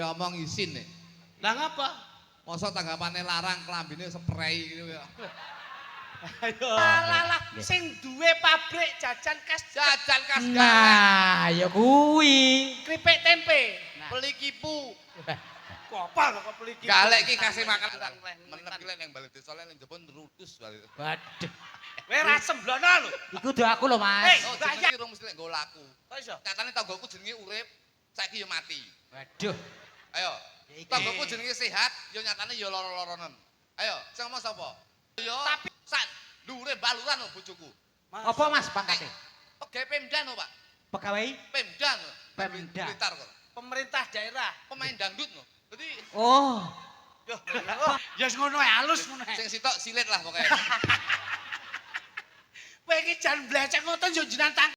Ngomong isin nih. Lah ngapa? Masa tanggapane larang klambine seprei gitu ya. Ayo. Alah lah sing duwe pabrik jajan khas Jajan khas galek. Nah, ya kuwi. Keripik tempe. Beli kipu. Kok apa kok beli kipu? Galek ki kasih makan menep ki lek nang balik desa lek nang jebon rutus balik. Waduh. Kowe ra sembrono lho. Iku do aku lho, Mas. Hei. Oh, jenenge ki rung mesti lek nggo laku. Kok iso? Nyatane tanggoku jenenge urip, saiki ya mati. Waduh. Ayo. Ya iki. Tanggoku jenenge sehat, ya nyatane ya loro-loronen. Ayo, sing ngomong sapa? Ya, Tapi- sak dhuwure baluran lho bojoku. Apa Mas pangkate? Pegawai Pemda lho, Pak. Pegawai Pemda lho. Pemda. Blitar kok. Pemerintah daerah. Pemain dangdut lho. Dadi Oh. Yo, ya wis ngono ae halus ngono ae. sing sitok silit lah pokoknya. Kowe iki jan blecek ngoten yo jenengan tang.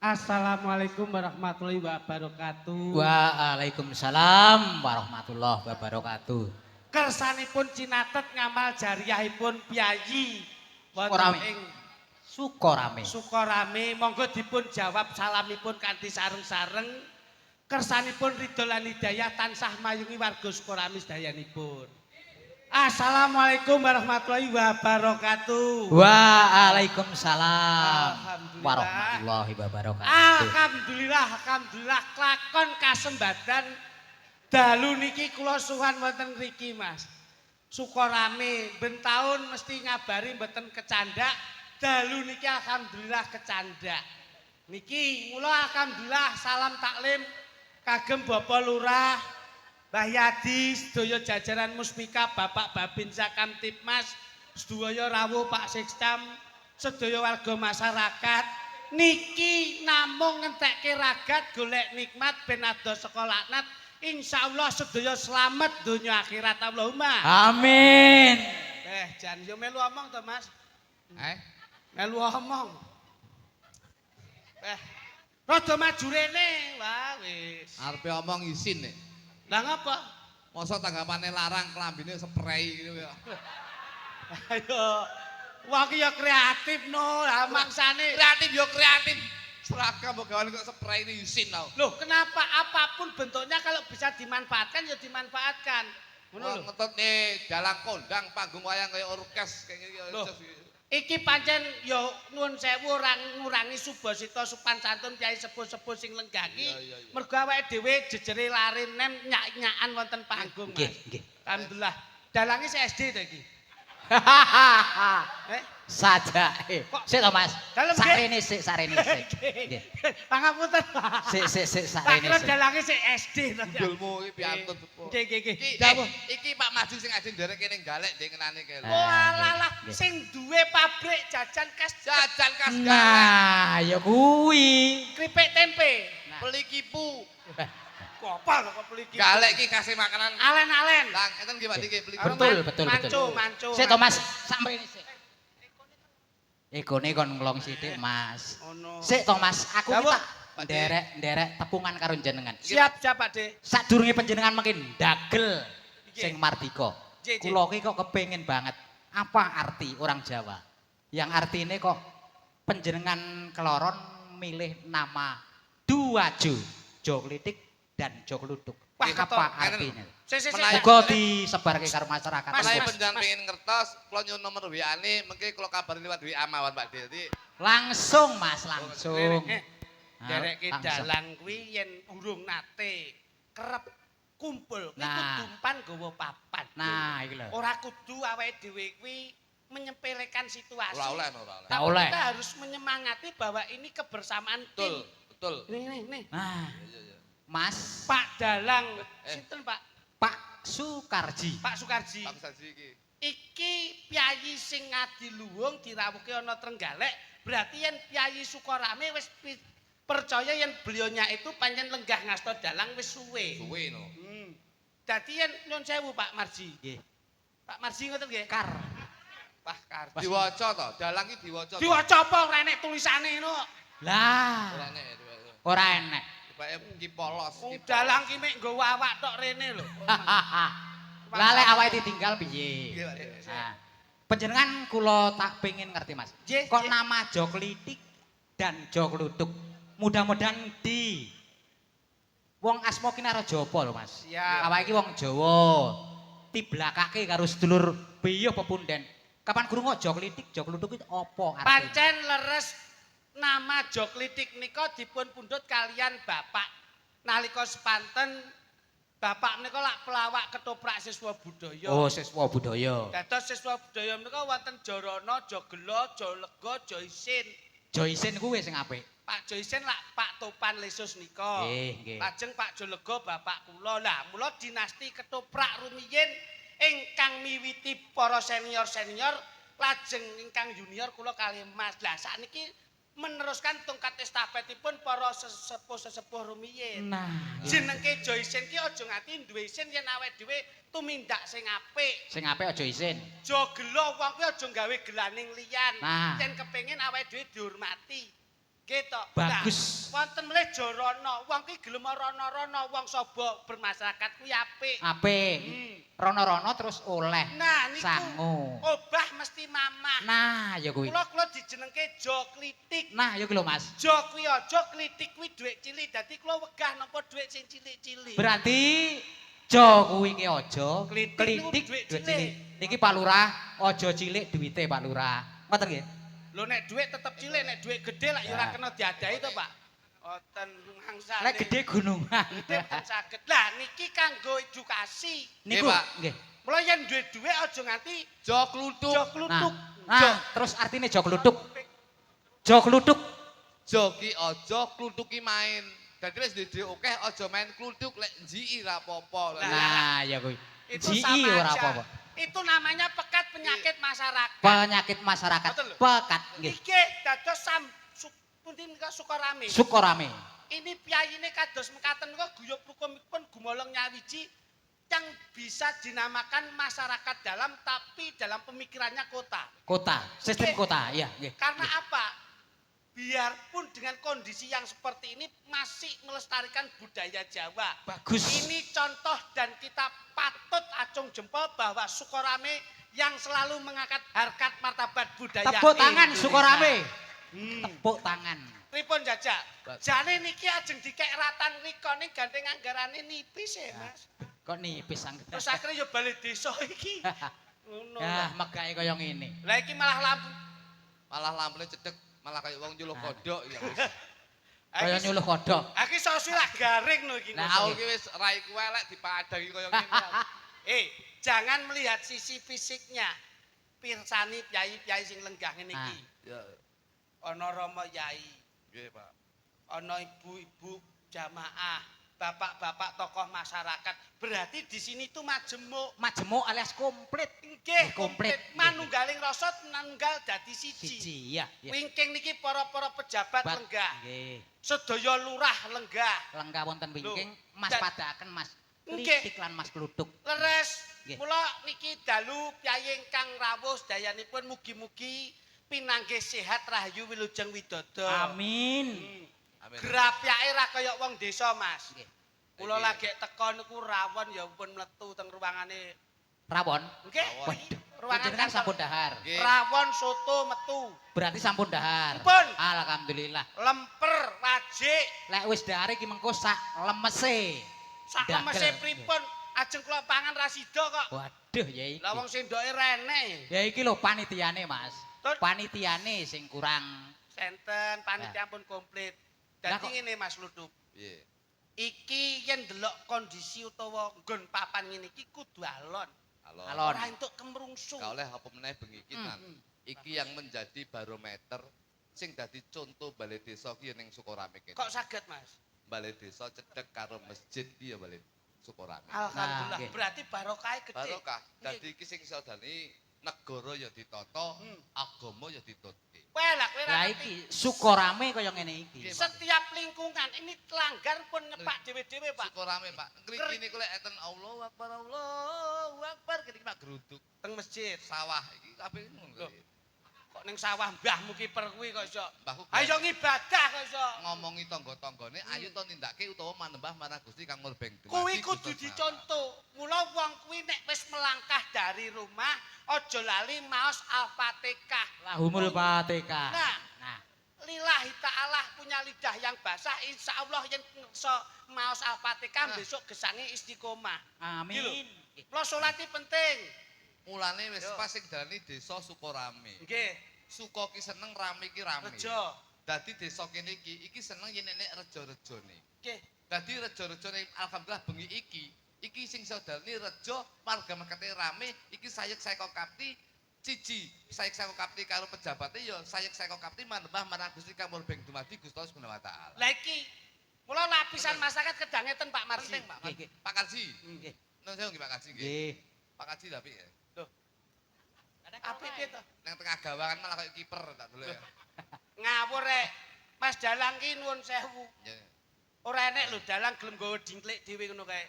Assalamualaikum warahmatullahi wabarakatuh. Waalaikumsalam warahmatullahi wabarakatuh. Kersanipun cinatet ngamal jariyahipun piyayi wonten Sukorame. ing Sukorame. Sukorame, monggo dipun jawab salamipun kanthi sareng-sareng. Kersanipun ridho lan hidayah tansah mayungi warga Sukorame sedayanipun. Assalamualaikum warahmatullahi wabarakatuh. Waalaikumsalam Alhamdulillah. warahmatullahi wabarakatuh. Alhamdulillah, alhamdulillah kelakon kasembadan dalu niki kula suwan wonten ngriki, Mas. Sukorame ben taun mesti ngabari mboten kecandak. Dalu niki alhamdulillah kecandak. Niki mula alhamdulillah salam taklim kagem Bapak Lurah, Mbah Yadi, sedaya jajaran Muspika, Bapak Babinsa Kamtibmas, sedaya rawuh Pak Sekcam, sedaya warga masyarakat. Niki namung ngentekke ragat golek nikmat ben adoh saka laknat. Insyaallah sedaya slamet donya akhirat, Allahumma. Amin. Eh, jan yo melu omong to, Mas. Eh? Melu omong. Eh, rada maju rene. Wah, wis. Arepe omong isin nih. Lah ngapa? Masa tanggapane larang klambine sprei gitu ya. Ayo. Wah, ki ya kreatif no, lah mangsane. Kreatif yo kreatif. Seragam mbok gawane kok sprei ini isin tau. Loh, kenapa apapun bentuknya kalau bisa dimanfaatkan ya dimanfaatkan. Ngono Wah, lho. ngetutne dalang kondang panggung wayang kaya orkes kayak ngene. Loh. Iki pancen ya nuwun sewu ora ngurangi subasita sopan santun kyai sepuh-sepuh sing lenggah iki. Iya. Mergo awake dhewe jejere lare nem nyak-nyakan wonten panggung, Nggih, Mas. nggih. Alhamdulillah. Dalange sik SD to iki. Eh? Sajake. Kok- Sik to, Mas. Dalem, nggih. Sarene sik, sarene sik. Nggih. Pangapunten. Sik sik sik Tak sarene kira sik. dalange sik SD to. Gundulmu iki piantun sepuh. Nggih, nggih, nggih. Iki Dawuh. iki Pak Maju sing ajeng nderek kene galek ndek ngenane kae lho. Oh alah lah, Nggih. sing duwe pabrik jajan khas Jajan khas galek. Nah, ya kuwi. keripik tempe. Nah. Beli kipu. Kok apa lho kok beli kipu? Galek iki kasih makanan. Alen-alen. Lang, enten nggih Pak Diki beli. Betul, betul, Manco, betul. manco. Sik to, Mas, sampe ini sik. Egone kon nglong sithik, Mas. Ono. Sik to, Mas, aku ki Dawuh. tak nderek-nderek tepungan karo jenengan. Siap, siap Pak De. Sadurunge panjenengan mungkin dagel Nggih. sing mardika. Nggih, nggih. Kula ki kok kepengin banget apa arti orang Jawa? Yang artine kok panjenengan keloron milih nama dua Jo, Jo Klitik dan Jo Kluthuk. Wah, Apa ketok. artinya? Sik, sik, sik. Menawi- Muga disebarke karo masyarakat. Mas, Menawi mas, panjenengan mas. pengen ngertos, kula nyuwun nomor WA-ne, mengke kula kabari liwat WA mawon Pak De. Dadi Langsung Mas, langsung. Eh, Nderekke Langsung. dalang kuwi yen urung nate kerep kumpul kuwi Nah. kudu umpan nggawa papan. Nah, iki lho. Ora kudu awake dhewe kuwi menyepelekan situasi. ora oleh ora oleh. Tak Tapi oleh. kita harus menyemangati bahwa ini kebersamaan Betul, tim. betul. Nih, nih, nih. Nah, Iya, iya. Mas Pak Dalang, Eh. sinten Pak? Pak Sukarji. Pak Sukarji. Pak Saji iki. Iki piyayi sing ngadiluhung dirawuhke ana Trenggalek, berarti yen piyayi Sukorame wis percaya yen beliaunya itu pancen lenggah ngasta dalang wis suwe. Suwe no. Dadi yen nyun sewu Pak Marji. Nggih. Pak Marji ngoten nggih? Kar. Wah, Kar. Diwaca to, dalang iki diwaca. to. Diwaca apa ora enek tulisane ngono. Lah, Ora enek diwaca. ora enek. Tibake ki polos. Wong Ki polos. dalang ki mek nggawa awak tok rene lho. Lah lek awake ditinggal piye? Nggih, Pak De. Nah, panjenengan kula tak pengen ngerti Mas. Nggih, Kok nggih. nama Jo Klitik dan Jo Kluthuk. Mudah-mudahan di wong asma ki nara Japa lho Mas. Siap. Awake iki wong Jawa. Tiblakake karo sedulur biyuh pepunden. Kapan krungu Jo Klitik, Jo Kluthuk itu apa artine? Pancen leres nama Joklitik nika dipun pundhut kalian bapak nalika sepanten bapak menika lak pelawak ketoprak siswa budaya. Oh, siswa budaya. Dados siswa budaya menika wonten Jorana, Jogela, Jolega, Joisin. Jo Isin kuwi sing apik. Pak Joisin lak Pak Topan Lesus nika. Nggih, nggih. Lajeng Pak Jolega bapak kula. Lah mula dinasti ketoprak rumiyin ingkang miwiti para senior-senior lajeng ingkang junior kula kalih Mas. Lah sakniki meneruskan tongkat estafetipun para sesepuh-sesepuh rumiyin. Nah, Jenengke Jo Isin ki aja nganti duwe isin yen awake dhewe tumindak sing apik. Sing apik aja isin. Jo gelo wong kuwi aja gawe gelaning liyan. Nah. Yen kepengin awake dhewe dihormati. Gitu. Bagus. Nah, wonten melih Jorana, wong ki gelem rono-rono, wong saba bermasyarakat kuwi apik. Apik. Rono-rono terus oleh Nah, niku sangu. obah mesti mamah. Nah, ya kuwi. Kula kula dijenengke Jo Klitik. Nah, ya kuwi lho Mas. Jo kuwi aja klitik kuwi dhuwit cilik, dadi kula wegah nampa dhuwit sing cilik-cilik. Berarti Jo kuwi ki aja, Klitik niku klitik dhuwit dhuwit cilik. cilik. Niki Pak Lurah, aja cilik duwite Pak Lurah. Ngoten nggih? Lho nek dhuwit tetep cilik, nek dhuwit gedhe lak ya ora Nah. kena diadahi to, Pak. Boten mangsane. Lek gede gunungan. Gede boten saged. Lah niki kanggo edukasi. Niku Nggih, Pak. nggih. Mula yen duwe dhuwit aja nganti Jo kluthuk. jo kluthuk. Nah, terus artine jo kluthuk. Jo kluthuk. Jo ki aja, kluthuk ki main. Dadi wis duwe dhuwit akeh aja main kluthuk, lek njiki ra apa-apa. Nah, ya kuwi. Itu Jii sama ora aja. apa-apa. Itu namanya pekat penyakit masyarakat. Penyakit masyarakat. Betul lho. Pekat nggih. Iki dados sam pundi nika Sukorame. Sukorame. Ini piyayine kados mekaten kok guyub rukunipun gumolong nyawiji yang bisa dinamakan masyarakat dalam tapi dalam pemikirannya kota. Kota, sistem Nggih. kota, iya nggih. Karena apa? Biarpun dengan kondisi yang seperti ini masih melestarikan budaya Jawa. Bagus. Ini contoh dan kita patut acung jempol bahwa Sukorame yang selalu mengangkat harkat martabat budaya Tepuk tangan Indonesia. Sukorame. Tepuk tangan. Pripun jajak? Jane niki ajeng dikek ratan rika ning gandeng anggarane nipis ya, Mas. Kok nipis anggaran. Terus akhirnya ya balik desa iki. Ngono. Ya, megahe kaya ngene. Lah iki malah lampu. Malah lampune cedek, malah kayak wong nyuluh Nah. kodhok ya wis. Kaya nyuluh kodhok. Aku iso suwi lah garing lho iki. Nah, Aku ki wis raiku elek dipadangi kaya ngene. Eh, jangan melihat sisi fisiknya. Pirsani pyai-pyai sing lenggah ngene iki. Ya, Ana Rama Yai, nggih, Pak. ana ibu-ibu jamaah, bapak-bapak tokoh masyarakat. Berarti di sini tuh majemuk. Majemuk alias komplit. Nggih, Komplit. komplit. Manunggaling rasa manunggal dadi siji. Siji, iya, iya. Wingking niki para-para pejabat Bat- lenggah. Nggih. Sedaya lurah lenggah. Lenggah wonten wingking, Mas padaaken Mas. Nggih. Klitik lan Mas Kluthuk. Leres. Nggih. Mula niki dalu piyayi ingkang rawuh sedayanipun mugi-mugi pinanggih sehat rahayu wilujeng widodo. Amin. Amin. Grapyake ra kaya wong desa, Mas. Nggih. Kula Nggih. lagi teko niku rawon ya pun mletu teng ruangane. Rawon. Nggih. Rawon. Waduh. Ruangan Panjenengan kantor. sampun dahar. Nggih. Rawon soto metu. Berarti sampun dahar. Sampun. Alhamdulillah. Lemper wajik. Lek wis dahar iki mengko sak lemese. Sak Dagel. lemese pripun? Ajeng kula pangan ra sida kok. Waduh ya iki. Lah wong sendoke rene. Ya iki lho panitiane, Mas. Tut. Panitiane sing kurang. Senten panitia pun komplit. Lah Dadi kok- ngene Mas Ludup. Piye? Iki yen delok kondisi utawa nggon papan ngene iki kudu alon. Alon. Alon. Ora entuk kemrungsung. Gak oleh apa meneh bengi iki Tan. Iki yang menjadi barometer sing dadi contoh balai desa ki ya ning Sukorame kene. Kok saged, Mas? Balai desa cedek karo masjid ki ya balai Sukorame. Alhamdulillah. nggih. Berarti barokah gede. Barokah. Dadi iki sing iso dani negara ya ditata, agama ya ditutke. Wah, lah kowe ora Lah ngerti. iki Sukorame kaya ngene iki. Nggih, Pak. Setiap lingkungan ini langgar pun nyepak dhewe-dhewe, Pak. Sukorame, Pak. Ngriki niku lek enten Allahu Akbar, Allahu Akbar kene iki Pak geruduk Teng masjid. sawah iki kabeh ngono. Loh. Kok ning sawah mbahmu kiper kuwi kok iso. Mbahku Ayo ngibadah kok iso. ngomongi tangga-tanggane ayo to nindakake utawa manembah marang Gusti kang murbeng dumadi. Kuwi kudu Gusti dicontoh. Mula wong kuwi nek wis melangkah dari rumah aja lali maos Al-Fatihah. Lahumul Fatihah. Nah. Nah, Lillahi ta'ala punya lidah yang basah, insya Allah yang iso maos Al-Fatihah Nah. besok gesange istiqomah. amin. Mula salat iki penting. Mulane wis Yo. pas sing darani desa Sukorame. Nggih, Suko ki seneng, rame ki rame. rejo. Dadi desa kene iki iki seneng yen enek rejo-rejone. Nggih. Dadi rejo-rejone alhamdulillah bengi iki iki sing iso darani rejo warga mekete rame iki sayek seko kapti cici sayek seko kapti karo pejabate ya sayek seko kapti manembah marang Gusti kang murbeng dumadi Gusti Allah Subhanahu wa taala. Lah iki mula lapisan masyarakat kedah ngeten Pak Marji. Penting Pak. Nggih, nggih. Pak Karji. Nggih. Nuwun sewu nggih Pak Karji nggih. Nggih. Pak Karji tapi ya. Apik piye to? Nang tengah gawangan malah kayak kiper tak delok ya. Ngawur rek. Mas Dalang ki nuwun sewu. Ya. Ora enek lho dalang gelem nggawa dingklik dhewe ngono kae.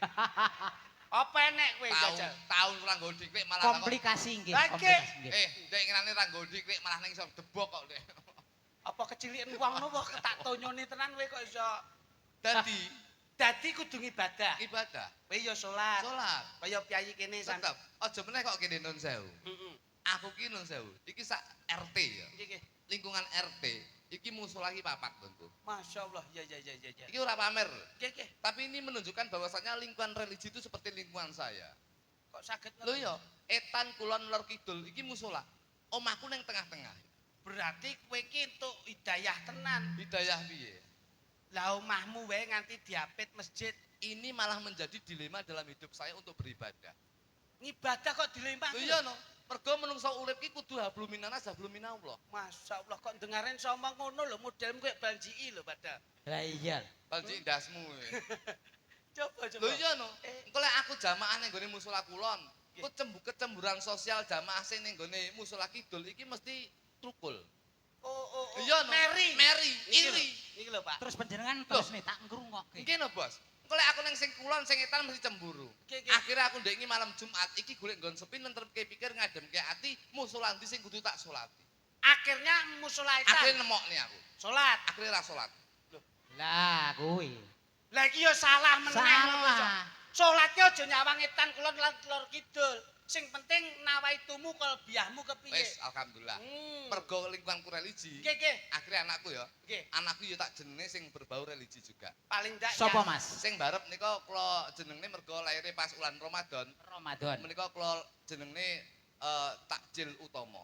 Apa enek kowe Tahun jajal? tahun ora nggo diklik malah takok, Komplikasi nggih, Lah, nggih. komplikasi nggih. Eh, ndek ngenane ra nggo diklik malah ning isor debok kok ndek. Apa keciliken wong nopo tak tonyone tenan kowe kok iso. Dadi Dadi kudu ngibadah. ibadah, Kowe ya salat. salat. Kaya piyayi kene sam. Tetep aja meneh kok kene nun sewu. Heeh. Aku ki nun sewu. Iki sak RT ya. Nggih nggih. Lingkungan RT iki musola iki papat nggonku. Masya Allah. Ya ya ya ya ya. Iki ora pamer. Nggih nggih. Tapi ini menunjukkan bahwasanya lingkungan religi itu seperti lingkungan saya. Kok saged Lho ya, etan kulon lor kidul iki musola. Omahku nang tengah-tengah. Berarti kowe iki entuk hidayah tenan. Hidayah piye? Lah omahmu wae nganti diapit masjid. Ini malah menjadi dilema dalam hidup saya untuk beribadah. Ngibadah kok dilempar. Lho iya no. Mergo menungso urip ki kudu hablum minannas hablum minallah. Masyaallah kok dengaren somong ngono lho modelmu koyo banjiki lho padahal. Lah iya. Banjiki ndasmu. Coba coba. Lho iya no. Engko lek aku jamaah ning gone musala kulon, kok kecemburan sosial jamaah sing ning gone musala kidul iki mesti trukul. Oh. Iya no. Meri. Meri, iri. Niki lho, Pak. Terus panjenengan terus nih tak ngrungokke. Nggih no, Bos. Engko lek aku ning sing kulon sing etan mesti cemburu. Akhirnya aku ndek iki malam Jumat iki golek nggon sepi nentrepke pikir ngademke ati musala ndi sing kudu tak salati. Akhirnya musala etan. Akhirnya nemokne aku. Salat. Akhirnya ra salat. Lah kuwi. Lah iki ya salah meneh. Salah. Salatnya aja nyawang etan kulon lan lor kidul. Sing penting nawaitumu kalbiyahmu kepiye. Wis alhamdulillah. Mergo lingkunganku religi. Nggih, nggih. Akhirnya anakku ya. Nggih. Anakku ya tak jenenge sing berbau religi juga. Paling ndak Sopo, Mas? Sing barep nika kula jenenge mergo lahire pas ulan Ramadan. Ramadan. Menika kula jenenge Takjil Utama.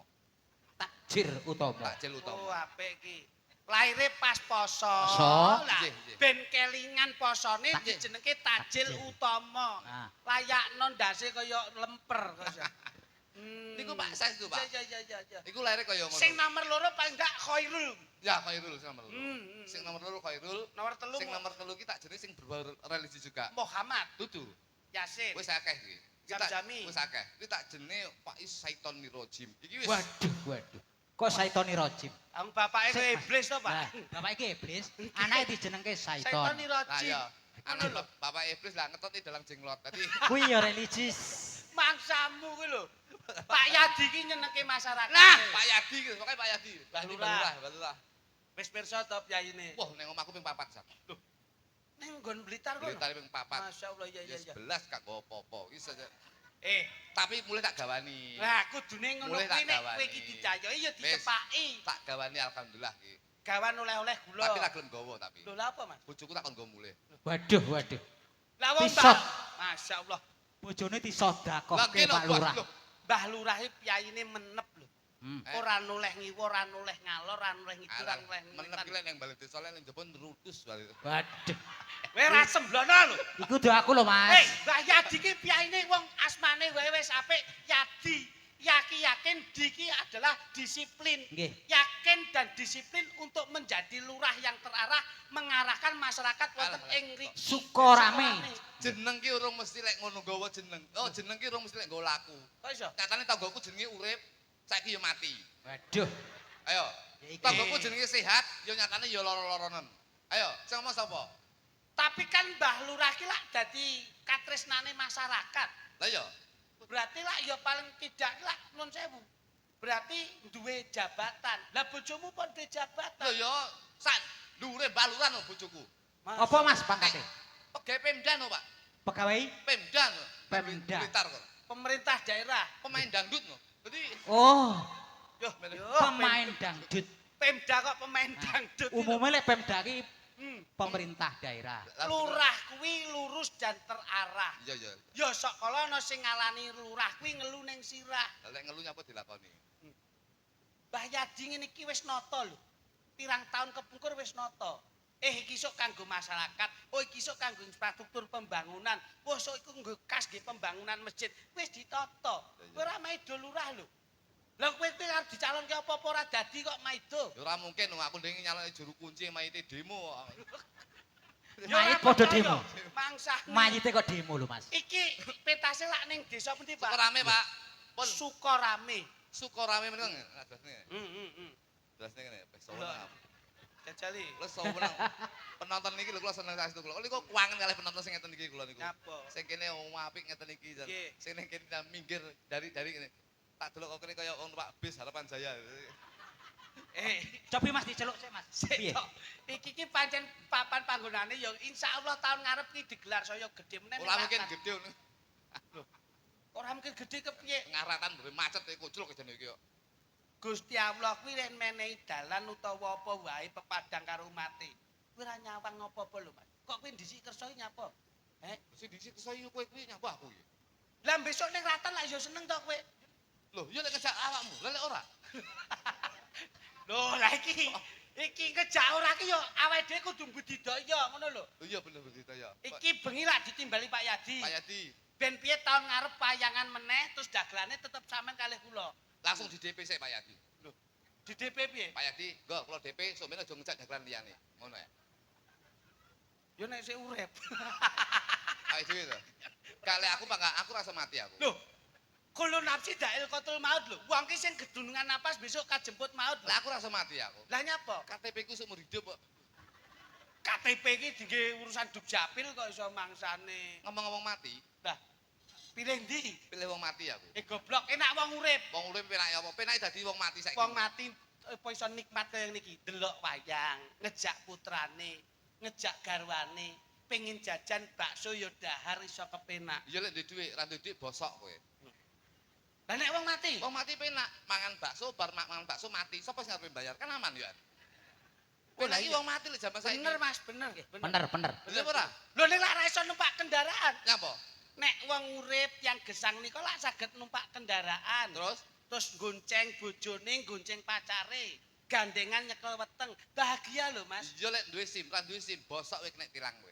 Takjir Utama. Takjil Utama. Oh, apik iki. Lahire pas poso. Poso. Lah, ben kelingan posone dijenenge Tajil Utama. Layakno ndase kaya lemper kaya. Niku Pak saestu, Pak. Iya iya iya. Iku lahire kaya ngono. Sing nomor loro paling ndak Khairul. Ya Khairul sing nomor loro. Sing nomor loro Khairul. Nomor telu. Sing nomor telu ki tak jenenge sing berbau religi juga. Muhammad. Dudu. Yasin. Wis akeh iki. Jam-jami. Wis akeh. Iki tak jenenge Pak Is Saitoni Rojim. Iki wis. Waduh, waduh. Kok Saitoni Rojim? Ang bapake kowe iblis to, Pak? Lah, bapake iki iblis, anake dijenengke Saiton. Saitoni Rojim. Lah iya. Anak bapak iblis lah ngetoti dalang jenglot. Dadi kuwi ya religius. Mangsamu kuwi lho. Pak Yadi iki nyenengke masyarakat. Nah, Pak Yadi iki, pokoke Pak Yadi. Mbah Lurah. Mbah Lurah. Wis pirsa to piyayine? Wah, ning omahku ping 4 sak. Lho. Ning nggon Blitar kono. Blitar ping 4. Masyaallah, iya iya iya. 11 gak nggo apa-apa. Iki tapi mulih tak gawani. Lah kudune ngono kuwi nek kowe iki dicayoki ya dicepaki. Tak gawani alhamdulillah iki. Gawan oleh-oleh gula. Tapi tak gelem gawa tapi. Lho lha apa, Mas? Bojoku tak kon nggo mulih. Waduh, waduh. Lah wong Mbah. Masyaallah. Bojone disodakohke Pak Lurah. Mbah Lurah iki piyayine menep lho. Ora noleh ngiwa, ora noleh ngalor, ora noleh ngidul, ora noleh ngetan. Menep ki lek nang balik desa lek njaba nrutus balik. Waduh. Kowe ra semblono lho. Iku do aku lho, Mas. Hei, Mbah Yadi ki piyayine wong asmane wae wis apik, Yadi. Yakin diki adalah disiplin. Nggih. Yakin dan disiplin untuk menjadi lurah yang terarah mengarahkan masyarakat wonten ing mriki. Sukorame. Jeneng ki urung mesti lek ngono nggawa jeneng. Oh, jeneng ki urung mesti lek nggawa laku. Kok iso? Nyatane tanggoku jenenge urip, saiki ya mati. Waduh. Ayo. Tanggoku jenenge sehat, ya nyatane ya lara-laranen. Ayo, sing ngomong sapa? Tapi kan Mbah Lurah ki lak dadi katresnane masyarakat. Lah iya. Berarti lak ya paling tidak lak nun sewu. Berarti duwe jabatan. Lah bojomu pun duwe jabatan. Lho ya sak dhuwure Mbah Lurah no bojoku. Apa Mas pangkate? Pegawai Pemda no, Pak. Pegawai Pemda no. Pemda. Blitar kok. Pemerintah daerah. Pemain dangdut no. Dadi oh. Yo, pemain dangdut. Pemda kok pemain dangdut. Umumnya lek Pemda ki pemerintah daerah. Lurah kuwi lurus dan terarah. Iya iya. Ya sok kala ana sing ngalani lurah kuwi ngelu ning sirah. Lah lek ngelu nyapa dilakoni? Mbah Yadi ngene iki wis nata lho. Pirang taun kepungkur wis nata. Iki sok kanggo masyarakat, oh iki sok kanggo infrastruktur pembangunan, oh sok iku nggo kas nggih pembangunan masjid. Wis ditata. Kowe ora maido lurah lho. Lah kowe kuwi arep dicalonke apa-apa ora dadi kok maido. Ya ora mungkin wong aku ndek nyalonke juru kunci mayite demo. Mayit padha demo. Mangsa. Mayite kok demo lho, Mas. Iki pentase lak ning desa pundi, Pak? Sukorame, Pak. Pun Sukorame. Sukorame menika jelasne. Jelasne ngene, wis seneng. Jajali. Kula seneng. Penonton niki lho kula seneng saestu kula. Niku kuwangen kalih penonton sing ngeten iki kula niku. Nyapa? Sing kene wong apik ngeten iki. Sing ning kene minggir dari ngene. Tak delok kok kene kaya wong numpak bis Harapan Jaya. Cobi Mas diceluk sik Mas. Piye? Iki ki pancen papan panggonane ya insyaallah tahun ngarep ki digelar saya gedhe meneh. Ora mungkin gedhe ngono. Lho. Ora mungkin gedhe kepiye? Ngaratan mbere macet iki kucluk jane iki kok. Gusti Allah kuwi yen menehi dalan utawa apa wae pepadang karo umate. Kuwi ora nyawang apa-apa lho Mas. Kok kuwi ndhisik kersa iki nyapa? Heh, sing ndhisik kersa iki kowe kuwi nyapa aku iki. Lah besok ning ratan lak ya seneng to kowe. Lho, ya lek ngejak awakmu, lha lek ora. Lho, lah iki iki ngejak ora ki ya awake dhewe kudu budidaya ngono lho. Lho iya bener budidaya. Iki bengi lak ditimbali Pak Yadi. Pak Yadi. Ben piye taun ngarep wayangan meneh terus dagelane tetep sampean kalih kula. Langsung di DP sik Pak Yadi. Lho, di DP piye? Pak Yadi, nggo kula DP sok men aja ngejak dagelan liyane. Ngono ya. Yo nek sik urip. Awake dhewe to. Gak lek aku Pak, gak, aku rasa mati aku. Lho, kullu nafsi dha'iqatul maut lho. Wong ki sing gedunungan napas besok kajemput maut lho. Lah aku rasa mati aku. Lah nyapa? KTP ku seumur hidup kok. KTP iki dingge urusan Dukcapil kok iso mangsane. Ngomong-ngomong mati, Lah, pilih ndi? pilih wong mati aku. Eh goblok, enak wong urip. Wong urip penake apa? Penake dadi wong mati saiki. Wong mati apa iso nikmat kaya niki, delok wayang, ngejak putrane, ngejak garwane, pengin jajan bakso ya dahar iso kepenak. Iya lek duwe dhuwit, ra duwe dhuwit bosok kowe. Lah nek wong mati, Wong mati penak, mangan bakso bar mangan bakso mati. Sopo sing arepe bayar? Kan aman ya. Oh, Penak iki lah iya. wong mati lek jaman saiki. Bener Mas, bener. Bener, bener. Bener apa ora? Lho nek lak ra iso numpak kendaraan. Nyapa? Nek wong urip yang gesang nika lak saged numpak kendaraan. Terus Terus gonceng bojone, gonceng pacare, gandengan nyekel weteng, bahagia lho Mas. iya lek duwe SIM, ra duwe SIM, bosok kowe kena tilang kowe.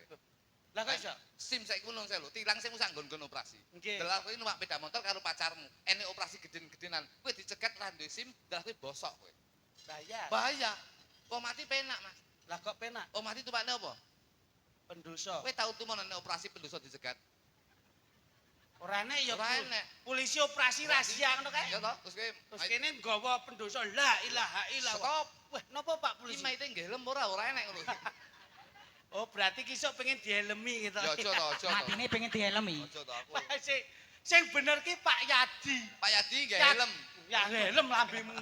Lah kok iso? SIM saiki ngono lho, tilang sing sak nggon-nggon operasi. Nggih. Delal kowe numpak sepeda motor karo pacarmu, enek operasi geden-gedenan, kowe dicegat ra duwe SIM, delal kowe bosok kowe. Bahaya. Bahaya. Wong mati penak, Mas. Lah kok penak? Wong mati tumpakne apa? Pendosa. Kowe tau tumono nek operasi pendosa dicegat? Ora enek ya. Ora enek. Polisi operasi razia ngono kae. Ya toh, terus kowe Terus kene nggawa pendosa la ilaha illallah. Stop. Wah, napa Pak Iki polisi? mayite nggih helm ora ora enek ngono. Oh, berarti ki sok pengen dihelemi gitu. Ya aja to, aja to. Matine pengen dihelemi. Aja to aku. Wah, sing sing bener ki Pak Yadi. Pak Yadi nggih helm. Ya helm lambemu.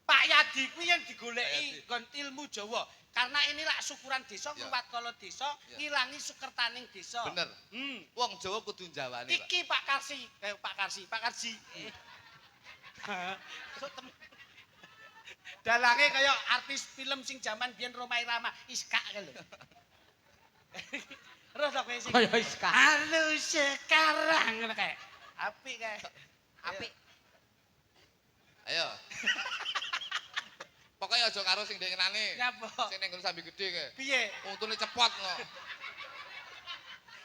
Pak Yadi kuwi yang digoleki Pak nggon ilmu Jawa. Karena ini lak syukuran desa, Ya. ngruwat kala desa, Ya. ngilangi sukertaning desa. Bener. Wong Jawa kudu njawani, Pak. Iki Pak Karsi, Pak Karsi, Pak Karsi. Dalange kaya artis film sing jaman biyen Rhoma Irama, Iska kae lho. Terus to kowe sing Kaya Iska. Halo sekarang ngono kae. Apik kae. Apik. Ayo. Pokoknya aja karo sing ndengenane. Nyapa? Sing ning nggon Sambi Gedhe kae. Piye? Untune cepot kok.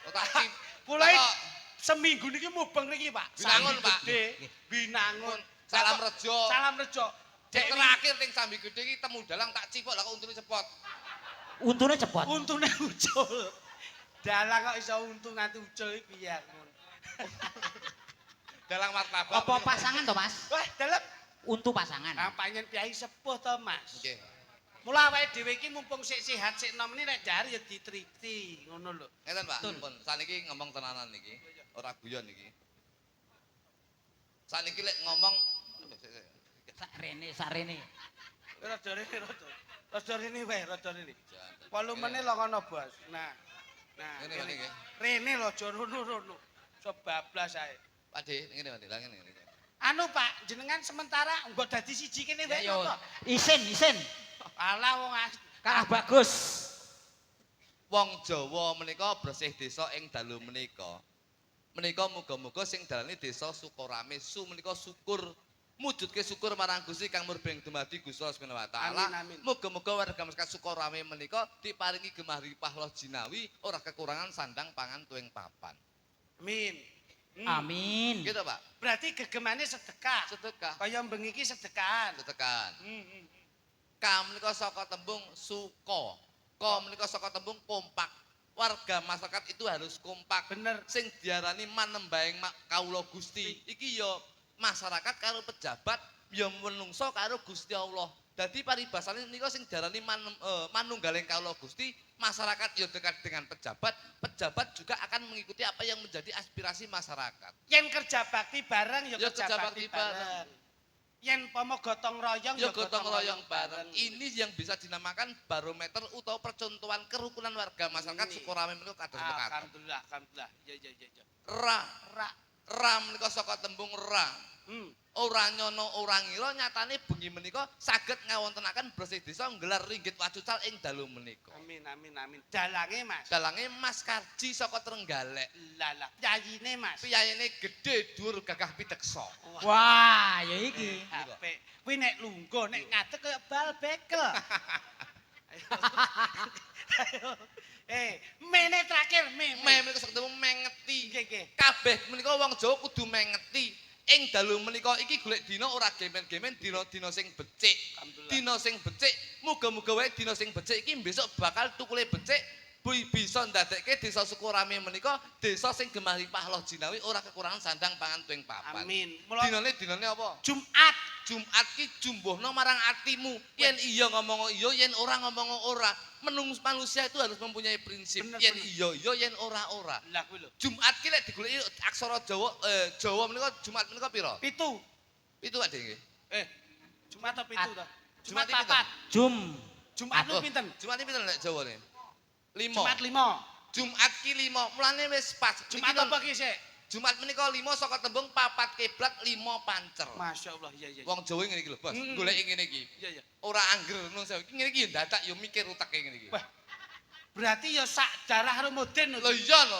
Oh, tak cip. Kula Kok seminggu niki mubeng niki, Pak. Binangun, Sambi Pak. Gedhe, Binangun. Salam Rejo. Salam Rejo. Dek terakhir ning Sambi Gedhe iki temu dalang tak cipok lah kok untune cepot. Untune cepot. Untune ucul. Dalang kok iso untu nganti ucul iki piye ngono. Dalang martabak. Apa pasangan to, Mas? Wah, dalem Untu pasangan. Ah, pancen piyai sepuh to, Mas. Nggih. Mula awake dhewe iki mumpung sik sehat sik nom ini nek dahar ya diteliti ngono lho. Ngeten, Pak. Betul. Pun saniki ngomong tenanan niki, ora guyon niki. Saniki lek ngomong sik, sik. Sak rene, sak rene. Rada rene rada. Rada rene wae, rada rene. Jangan. Volumene lho ngono, Bos. Nah. Nah, Ngene, Pak, nggih. Rene lho aja rono-rono. Sebablas ae. Pak De, ngene Pak De, lah ngene ngene. Anu Pak, jenengan sementara mbok dadi siji kene wae Ya, yo. napa? Isin, isin. Alah wong Kalah bagus. Wong Jawa menika bersih desa ing dalu menika. Menika muga-muga sing dalane desa Sukorame su menika syukur mujudke syukur marang Gusti kang murbeng dumadi Gusti Allah Subhanahu wa taala. Amin, amin. Muga-muga warga masyarakat Sukorame menika diparingi gemah ripah loh jinawi ora kekurangan sandang pangan tuwing papan. Amin. Amin. Gitu, Pak. Berarti gegemane sedekah. Sedekah. Kaya bengi iki sedekahan. Sedekahan. Ka menika saka tembung suka. Ka menika saka tembung kompak. Warga masyarakat itu harus kompak. Bener. Sing diarani manembahing kawula Gusti. Iki ya masyarakat karo pejabat ya menungso karo Gusti Allah. Dadi paribasane nika sing diarani manunggaling kawula Gusti, masyarakat ya dekat dengan pejabat, pejabat juga akan mengikuti apa yang menjadi aspirasi masyarakat. Yen kerja bakti bareng ya Ya kerja bakti bareng. Yen pomo gotong royong Ya gotong royong bareng. Ini yang bisa dinamakan barometer utawa percontohan kerukunan warga masyarakat Ini. Sukorame menika kados mekaten. Alhamdulillah, alhamdulillah. Ya ya ya ya. Ra, Ra. ra menika saka tembung ra. Ora nyono ora ngira nyatane bengi menika saged ngawontenaken bersih desa nggelar ringgit wacucal ing dalu menika. Amin amin amin. Dalange Mas. Dalange Mas Karji saka Trenggalek. Lah lah, piyayine Mas. Piyayene gedhe dhuwur gagah piteksa. Wah, ya iki. Apik. Kuwi nek lungguh, nek ngadeg kaya bal bekel. Ayo. Mene terakhir me. Me menika sak tembung mengeti. Nggih, nggih. Kabeh menika wong Jawa kudu mengeti. Ing dalu menika iki golek dina ora gemen-gemen, dina-dina sing becik. Dina sing becik, muga-muga wae dina sing becik iki besok bakal tukule becik bisa ndadekke desa Sukorame menika desa sing gemah ripah loh jinawi ora kekurangan sandang pangan tuing papan. Amin. Mula Dinane dinane apa? Jumat. Jumat ki jumbuhno marang atimu. Yen iya ngomong iya, yen ora ngomong ora. Menung manusia itu harus mempunyai prinsip. Bener, Yen bener. iya iya, yen ora ora. Lah kuwi lho. Jumat ki lek digoleki aksara Jawa Jawa menika Jumat menika pira? 7. Pitu Pak nggih. Jumat apa 7 to? Jumat Jumat iki papat. Jum. Jumat lu Oh, pinten? Jumat iki pinten lek Jawane? 5. Jumat 5. Jumat ki 5. Mulane wis pas. Jumat Niki apa ki sik? Jumat menika 5 saka tembung papat kiblat 5 pancer. Masya Allah, iya iya. Wong Jawa ngene iki lho, Bos. Goleki ngene iki. Iya iya. Ora angger nun sewu. Iki ngene iki ya dadak ya mikir uteke ngene iki. Wah. Berarti ya sak darah karo modern Lho iya no.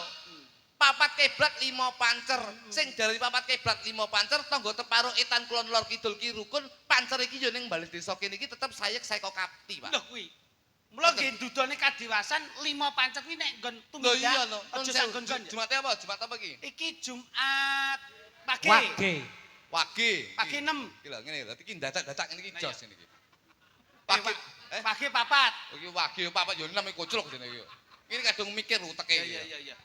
Papat kiblat 5 pancer. Sing dari papat kiblat 5 pancer tangga teparo etan kulon lor kidul ki rukun, pancer iki ya ning bali desa kene iki tetep sayek saeka kapti, Pak. Lho kuwi. Mula nggih dudone kadiwasan 5 pancer kuwi nek nggon Lho iya tumindak no. Nun aja sewu. sak nggon-nggon. Jumate apa? Jumat apa iki? Iki Jumat pagi. Wage. Wage. Pagi 6. Iki lho ngene lho, iki dadak-dadak ngene iki Nah, jos iya. ngene iki. Pagi Pagi papat. iki wage papat yo 6 iki koclok jenenge iki. Ini kadung mikir uteke iki. Iya iya iya.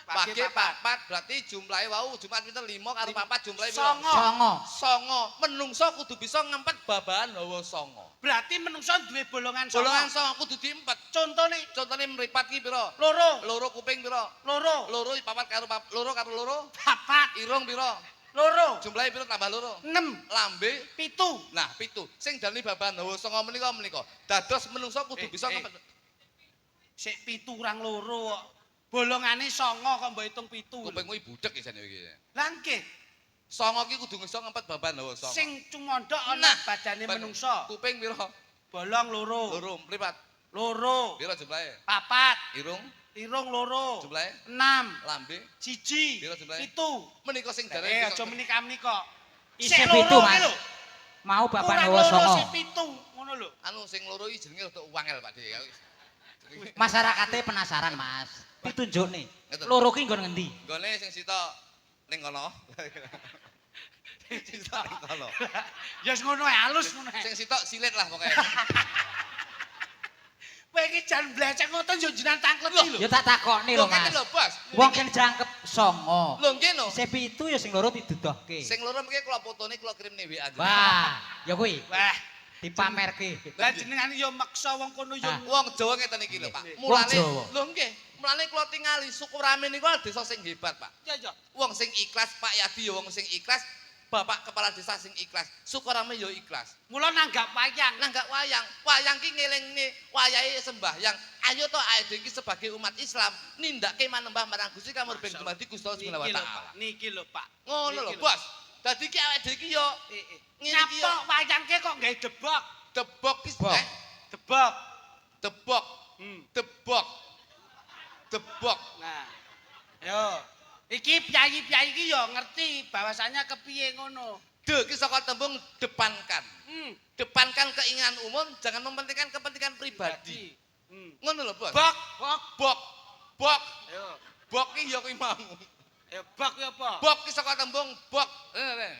Wage papat berarti jumlahe wau Jumat pinten 5 karo papat jumlahe piro? Songo. Songo. Songo. Menungso kudu bisa ngempet babahan hawa songo. Berarti menungso duwe bolongan songo. Bolongan songo kudu diempet. Contone Contone mripat ki piro? loro, Loro kuping piro? loro, Loro papat karo loro karo loro. papat, Irung piro? loro, Jumlahe piro tambah loro? 6, Lambe 7. Nah, 7. Sing dalane babahan hawa songo menika menika. Dados menungso kudu bisa ngempet. Sik 7 kurang loro kok. Bolongane songo kok mbok hitung 7. Kupingmu iki budhek isane iki. Lah nggih, Songo ki kudu iso ngempet babahan hawa songo. sing cumondhok ana Nah, badane menungso. Kuping piro? Bolong loro, Loro, mripat. loro, Piro jumlahe? papat, Irung, irung loro, jumlahe? 6, Lambe. 1, Piro jumlahe? 7. Menika sing dalane Aja muni kamni kok. Isih Sik pitu, loro Mas. ki lho. Mau bapak Kurang hawa loro songo. sik 7, ngono lho. Anu sing loro iki jenenge rada wangel Pak De. Masyarakate penasaran, Mas. Ditunjukne. Ngeten. Loro ki nggon ngendi? Nggone sing sitok ning kono. Sing sitok ning kono. Ya wis ngono ae, halus ngono ae. Sing sitok silit lah pokoke. Kowe iki jan blecek ngoten yo jenengan tangkleti lho. Ya tak takokne lho, Lho ngeten Mas. lho, Bos. Wong kene jangkep songo. Lho nggih no. Isih 7 ya sing loro didudohke. Sing loro mengke kula fotone kula kirimne WA. Wah, ya kuwi Wah, dipamerke. lah jenengan yo maksa wong kono yo. Ah. Wong Jawa ngeten iki lho, Pak. Wong Mulane Jawa. lho nggih, mulane kula tingali Sukorame niku desa sing hebat, Pak. Ya ya. Wong sing ikhlas, Pak Yadi ya wong sing ikhlas, Bapak kepala desa sing ikhlas, Sukorame ya ikhlas. Mula nanggap wayang. Nanggap wayang, wayang ki ngelingne wayahe sembahyang. Ayo to awake dhewe iki sebagai umat Islam nindakake manembah marang Gusti kamurben dumadi Gusti Allah Subhanahu wa Niki lho, taala. Pak. Niki lho, Pak. Ngono lho, Niki Bos. Dadi ki awake dhewe iki ya ngene iki ya Nyapa wayangke kok gawe debok? debok ki Debok. Debok. debok, debok. Debok. Nah. Yo. Iki piyayi-piyayi iki yo ngerti bahwasanya kepiye ngono. De ki saka tembung depankan. Depankan keinginan umum, jangan mementingkan kepentingan pribadi. Ngono lho, Bos. Bok, bok. Bok. Bok. Ayo. Bok ki ya kuwi mau. Ayo bok ki apa? Bok ki saka tembung bok. Rene, rene.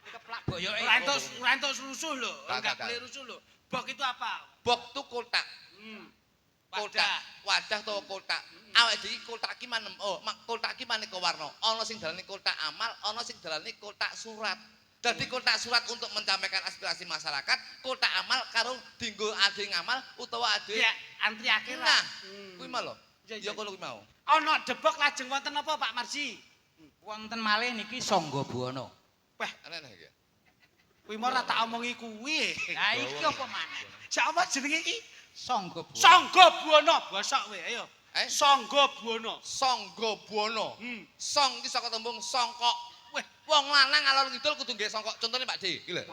Keplak boyoke. Ora entuk rusuh lho, Gak, enggak gak, boleh rusuh lho. Bok itu apa? Bok tu kotak. Kotak, Wadah. wadah utawa kotak. Awake dhewe iki kotak ki manem, oh, kotak ki maneka warna. Ana sing dalane kotak amal, ana sing dalane kotak surat. Dadi kotak surat untuk mencampaikan aspirasi masyarakat, kotak amal karo dinggo ade ngamal utawa ade. Ya, antri akhirat. Nah, kuwi mau lho. Ya, Ya ya. kono kuwi mau. Ana debok lajeng wonten apa Pak Marji? Wonten malih niki Sangga Buwana. Wah, Aneh iki. kuwi mau ora tak omongi kuwi. Lah iki apa maneh? Sak apa jenenge iki? Sangga Buwana. Sangga Buwana, bosok kowe, ayo. Eh? Sangga Buwana. Sangga Buwana. Song iki saka tembung songkok. Weh, wong lanang ngalor ngidul kudu nggih songkok. Contone Pak D, iki lho.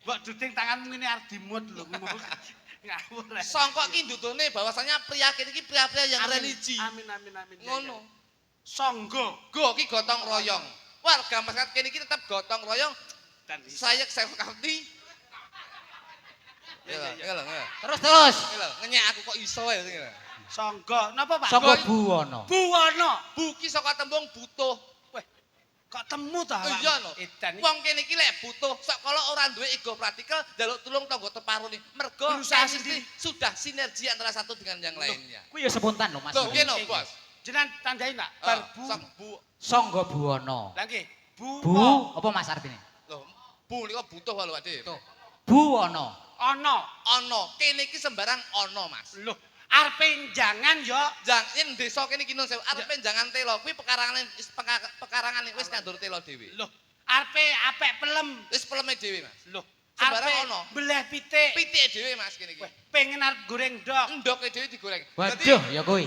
Mbok duting tanganmu ngene arep dimut lho. Ngawur. eh. Songkok ki ndudune bahwasanya pria kene iki pria-pria yang Amin, religi. Amin amin amin. Ya, Ngono. ya. Sangga Go ki gotong royong. Warga masyarakat kene iki tetep gotong royong. dan Saya saya kapti. Iya lho, Terus terus. Iya lho, ngenyek aku kok iso ya sing. Sangga napa Pak? Sangga Buwana. Buwana. Bu ki saka tembung butuh. Weh, kok temu ta awakmu? Iya no. Edan iki. Wong kene iki lek butuh, sok kala ora duwe ego pratikal, njaluk tulung tangga teparone. Mergo Berusaha chemistry sendiri. Sudah sinergi antara satu dengan yang lainnya. Kuwi ya spontan lho Mas. Lho nggih no, Bos. Jenengan tandai nak bar bu. Sok bu. Sangga Buwana. Lah nggih, bu. Bu apa Mas artine? Lho, bu niku butuh lho, Pak Dik. Tuh. Buwana. Ana. Ana, kene iki sembarang ana, Mas. Lho, arepe jangan yo. Jang yen desa kene iki nun sewu, arepe jangan telo kuwi pekarangane wis pekarangane wis nandur telo dhewe. Lho, arepe apek pelem. Wis peleme dhewe, Mas. Lho, Sembarang arepe ana. Beleh pitik. Pitike dhewe, Mas, kene iki. Weh, pengen arep goreng ndok. Ndoke dhewe digoreng. Waduh ya kuwi.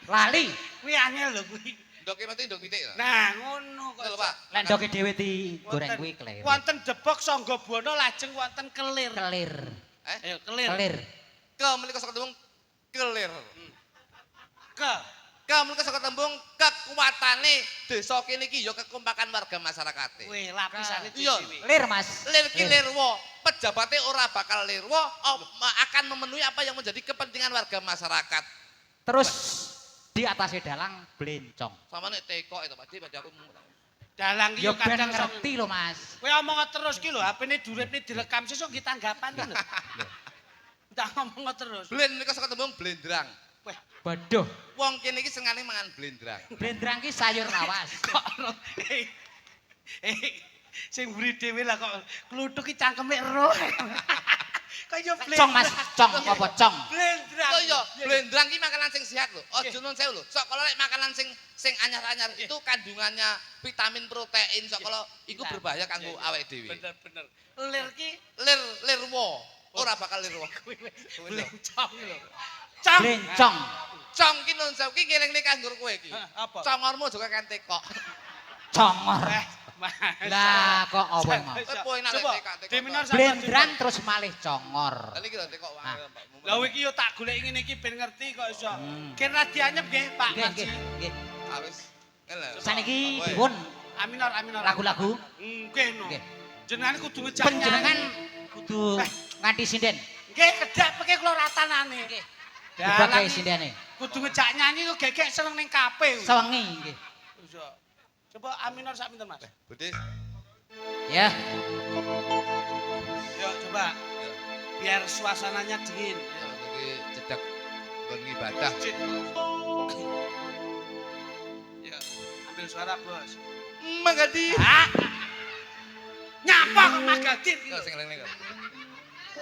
Lali. Kuwi angel lho kuwi. Ndoke mesti ndok pitik. Lho. Nah, ngono kok. Lho, Pak. Lek ndoke dhewe digoreng kuwi kleru. Wonten debok Sangga Buwana lajeng wonten kelir. Kelir. Eh? Ayo kelir. Kelir. Ke menika saka tembung kelir. Ke. Ke menika saka tembung kekuatane desa kene iki ya kekompakan warga masyarakate. Weh, lapisane Iya. dhewe. Lir Mas. Lir ki lirwa, pejabate ora bakal lirwa, akan memenuhi apa yang menjadi kepentingan warga masyarakat. Terus di atas dalang blencong. Sama nek tekok itu Pak Dik, Pak aku. Dalang ki Ya yo ben kadang sok. ngerti lho Mas. Kowe omong terus ki lho, HP-ne duripne direkam sesuk nggih tanggapan lho. Tak ngomong terus. Blen menika saka tembung blendrang. Weh, Waduh, Wong kene iki senengane mangan blendrang. blendrang ki sayur lawas. kok sing mburi dhewe lah kok kluthuk ki cangkeme ero. Kaya Cong Mas, cong apa cong? Blendrang. Oh iya, blendrang ki makanan sing sehat lho. Aja nun sewu lho. Sok kalau lek makanan sing sing anyar-anyar itu kandungannya vitamin, protein, sok kalau iku berbahaya kanggo awake dhewe. Bener-bener. Lir ki Lir lirwa, ora bakal lirwa. kuwi wis blencong lho. Cong. Blencong. Cong ki nun sewu ki ngelingne kanggo kowe iki. Hah, apa? Congormu aja kakean tekok. Congor. Eh, Mas. Lah kok apa emang? Eh, poin nek Coba, tekok, tekok. D minor sampai Blendrang terus malih congor. Lah iki lho tekok wae. Lah iki yo tak golek ngene iki ben ngerti kok iso. Kira dianyep nggih Pak Nggih, Marji. nggih, nggih. Ah wis. Ngene lho. Saniki dipun A minor, A minor. lagu-lagu. Nggih no. Nggih. Jenengan kudu ngejak Panjenengan kudu nganti sinden. Nggih, kedhak peke kula ratanane. Nggih. Dalang Dipakai iki sindene. Kudu ngejak nyanyi kok gegek seneng ning kafe. Sewengi nggih. Iso. Coba A minor sak pinten, Mas? Budis. Ya, Yo coba. Biar suasananya dingin. Ya iki cedak nggon ngibadah. Ya, ambil suara, Bos. Magadi. Ah. Nyapa kok magadir iki Yo lho. sing eling kok.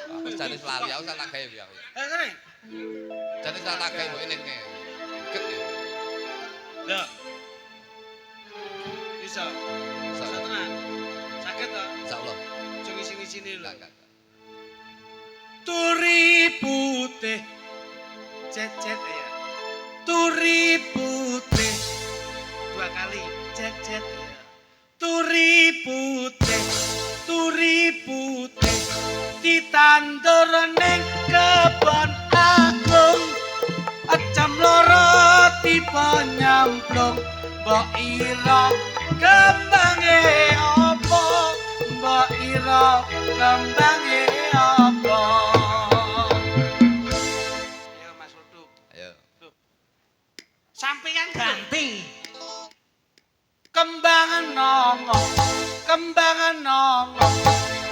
Aku jane lali, aku tak gawe ya. Eh, kene. Jane tak gawe mbok eling. Ket ya. Lho. Bisa. Bisa tenan. Saged to? Insyaallah. Aja ngisi-ngisine lho. Enggak, enggak. Turi putih. Cet-cet ya. Turi putih. Dua kali cet-cet ya. Turi putih. Turi putih. Ditandur ning kebon agung. Jam loro tiba nyamplung. Mbok ira kembange apa? Mbok ira kembange apa? Ayo Mas Luduk. Ayo. Sampeyan ganti. Kembangan nongo, kembangan nongo,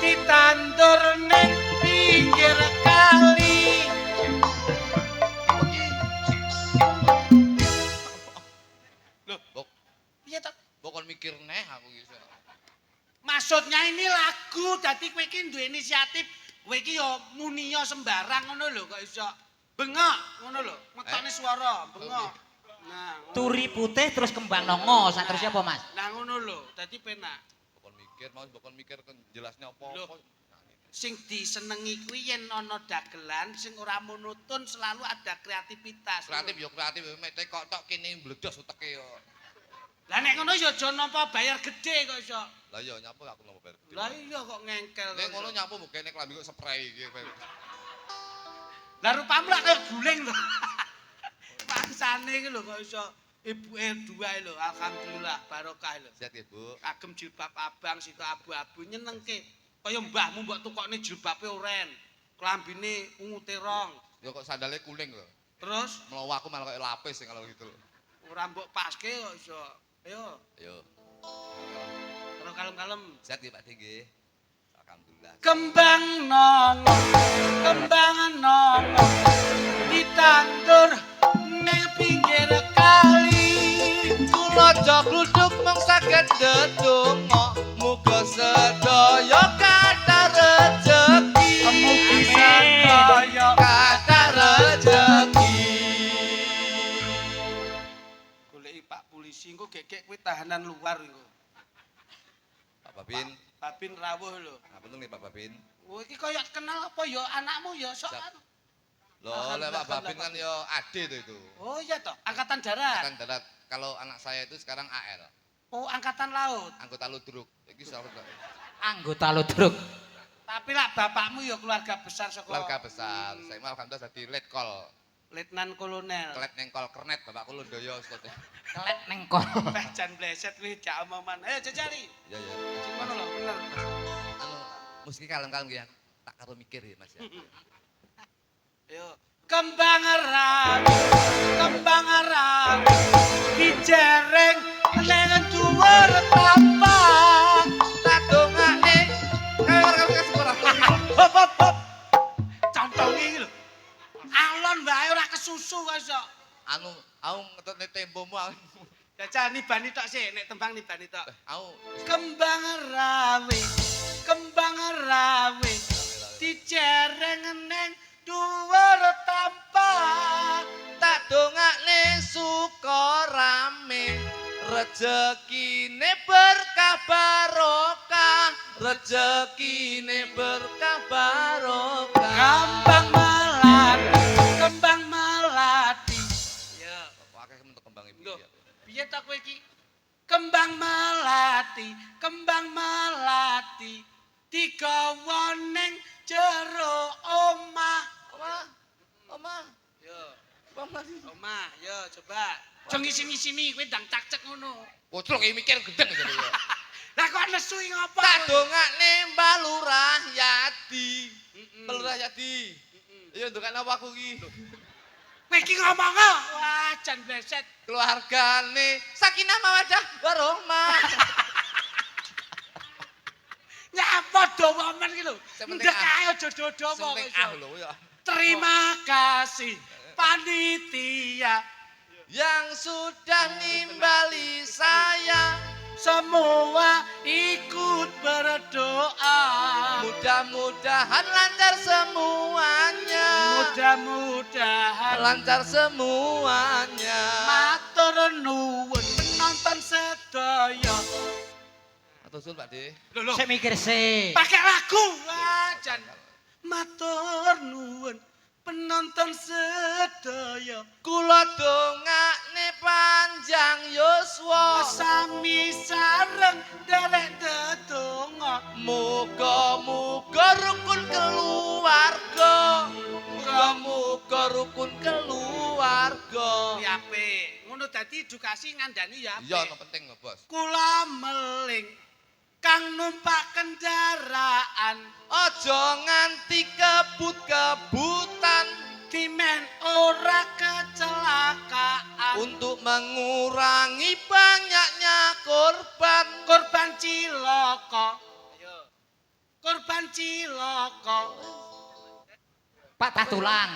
ditandur ning pinggir kali. Loh, mbok Piye to? mbok kon mikir neh aku iki. Maksudnya ini lagu, dadi kowe iki duwe inisiatif, kowe iki yo muniya sembarang ngono lho kok iso bengok ngono lho, ngetokne swara, bengok. Nah, ngono. Turi putih terus kembang nongo, sak terusnya apa Mas? Nah ngono lho, dadi penak. Mbok kon mikir, mau mbok kon mikir kon jelasnya apa-apa. Loh. Sing disenengi kuwi yen ana dagelan sing ora monoton selalu ada kreativitas. Kreatif yo kreatif, mek tekok tok kene mbledos uteke yo. Lah nek ngono ya aja nampa bayar gede kok iso. Lah iya nyapa aku nampa bayar gede. Lah iya kok ngengkel. Nek ngono nyapa mbok kene klambi kok spray iki. Lah rupamu lak kaya guling lho. Mangsane iki lho kok iso ibuke dua lho, alhamdulillah barokah lho. Sehat ya, Bu. Kagem jilbab abang sitok abu-abu nyenengke. Kaya mbahmu mbok tukokne jilbabe oren. Klambine ungu terong. Ya kok sandale kuning lho. Terus Mlawa aku malah kayak lapis sing kalau gitu lho. Ora mbok paske kok iso. Ayo, Ayo. terus kalem-kalem. Sehat nggih Pak De nggih. Alhamdulillah. Kembang nongo, ditandur ning pinggir kali. Kula Jok Kluthuk mung saged ndedonga muga sedaya kathah rejeki. Mugi sedaya kathah rejeki. Goleki Pak Polisi engko gegek kuwi tahanan luar engko. Pak Babin, Babin rawuh lho. Ngapunten nggih Pak Babin. Oh iki koyo kenal apa ya anakmu ya sok. Siap. Loh, lek Pak Babin kan ya ade to itu. Oh iya toh, angkatan darat. Angkatan darat. Kalau anak saya itu sekarang AL, Oh, angkatan laut. Anggota ludruk. Iki salah Anggota ludruk. Tapi lah bapakmu ya keluarga besar saka keluarga besar. Saya mah alhamdulillah dadi letkol. Letnan Kolonel. Kelet nengkol kernet bapakku Londoyo Ustaz. Kelet nengkol. Bah jan bleset kuwi jak omongan. Ayo jajali. Iya ya. Sing ngono lho, bener. Anu, musik kalem-kalem nggih. Tak karo mikir ya Mas ya. Ayo. Kembang rawi, kembang rawi, dijereng neng dhuwur tapak. Tak dongake. Kayak ora ora. Hop hop hop. Contonge iki lho. Alon wae ora kesusu kok iso. Anu, aku ngetutne tempomu aku. Jajal nibani tok sik, nek tembang nibani tok. Aku Kembang rawi, dijereng neng dhuwur tapak. Tak dongakne suka rame, rejekine berkah barokah, rejekine berkah barokah. Kembang melati, kembang melati. Ya. Kok akeh mentuk kembang ibu Lho, ya. Piye to kowe iki? Kembang melati, digawa ning jero omah. Omah, omah, Yo, omah melati. Omah, yo coba. Aja ngisi-ngisini, kowe ndang cak-cek ngono. Koclok iki mikir gendeng jane ya. Lah kok nesu iki ngopo? Tak dongakne Mbah Lurah Yadi. Mm-mm. Mbah Lurah Yadi. Iya ndongakne apa aku iki? Kowe iki ngomong ah. Wah, jan bleset. Keluargane sakinah mawadah warahmah. Nyapa dawa men iki lho. Sing penting Ndek ah. ae aja dawa-dawa Sing penting kok ah iso. lho ya. Terima kasih panitia Yang sudah nimbali saya, semua ikut berdoa. Mudah-mudahan lancar semuanya. Mudah-mudahan lancar semuanya. Matur nuwun penonton sedaya. Matur suwun Pak De. Lho lho, Sik mikir sik. pakai lagu. Wah, jan. Matur nuwun penonton sedaya. Kula dongakne panjang yuswa. Sami sareng derek dedonga. Muga-muga rukun keluarga. Muga-muga rukun keluarga. Ya apik. Ngono dadi edukasi ngandani ya apik. Iya, no penting lho, Bos. Kula meling kang numpak kendaraan Aja nganti kebut-kebutan dimen ora kecelakaan untuk mengurangi banyaknya korban. Korban cilaka. Ayo. Korban cilaka. Patah tulang.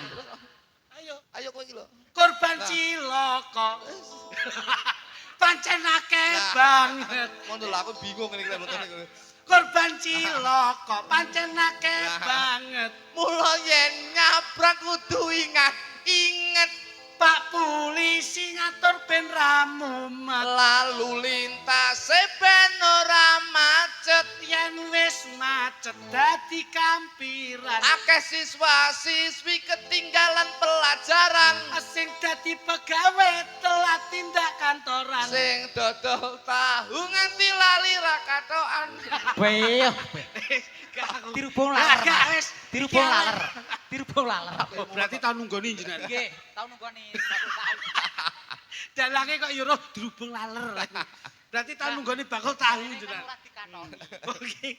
Ayo. Ayo kowe iki lho. Korban Nah. cilaka. Pancen akeh Nah. banget. Ngono lho aku bingung ngene iki lho mboten niku. Korban cilaka pancen akeh Nah. banget. Mula yen nyabrang kudu ingat, inget Pak polisi ngatur ben ra mumet. Lalu lintase ben ora macet. Yen wis macet dadi kampiran. Akeh siswa-siswi ketinggalan pelajaran. Sing dadi pegawe telat tindak kantoran. Sing dodol tahu nganti lali ra katokan. Beyuh. Dirubung laler. Gak wis. Dirubung laler. Dirubung laler. Oh, berarti tau nunggoni jenengan. Nggih, tau nunggoni bakul tahu. Dalange kok ya roh dirubung laler. Berarti tau nunggoni bakul tahu jenengan. Ora dikatoni. Oke.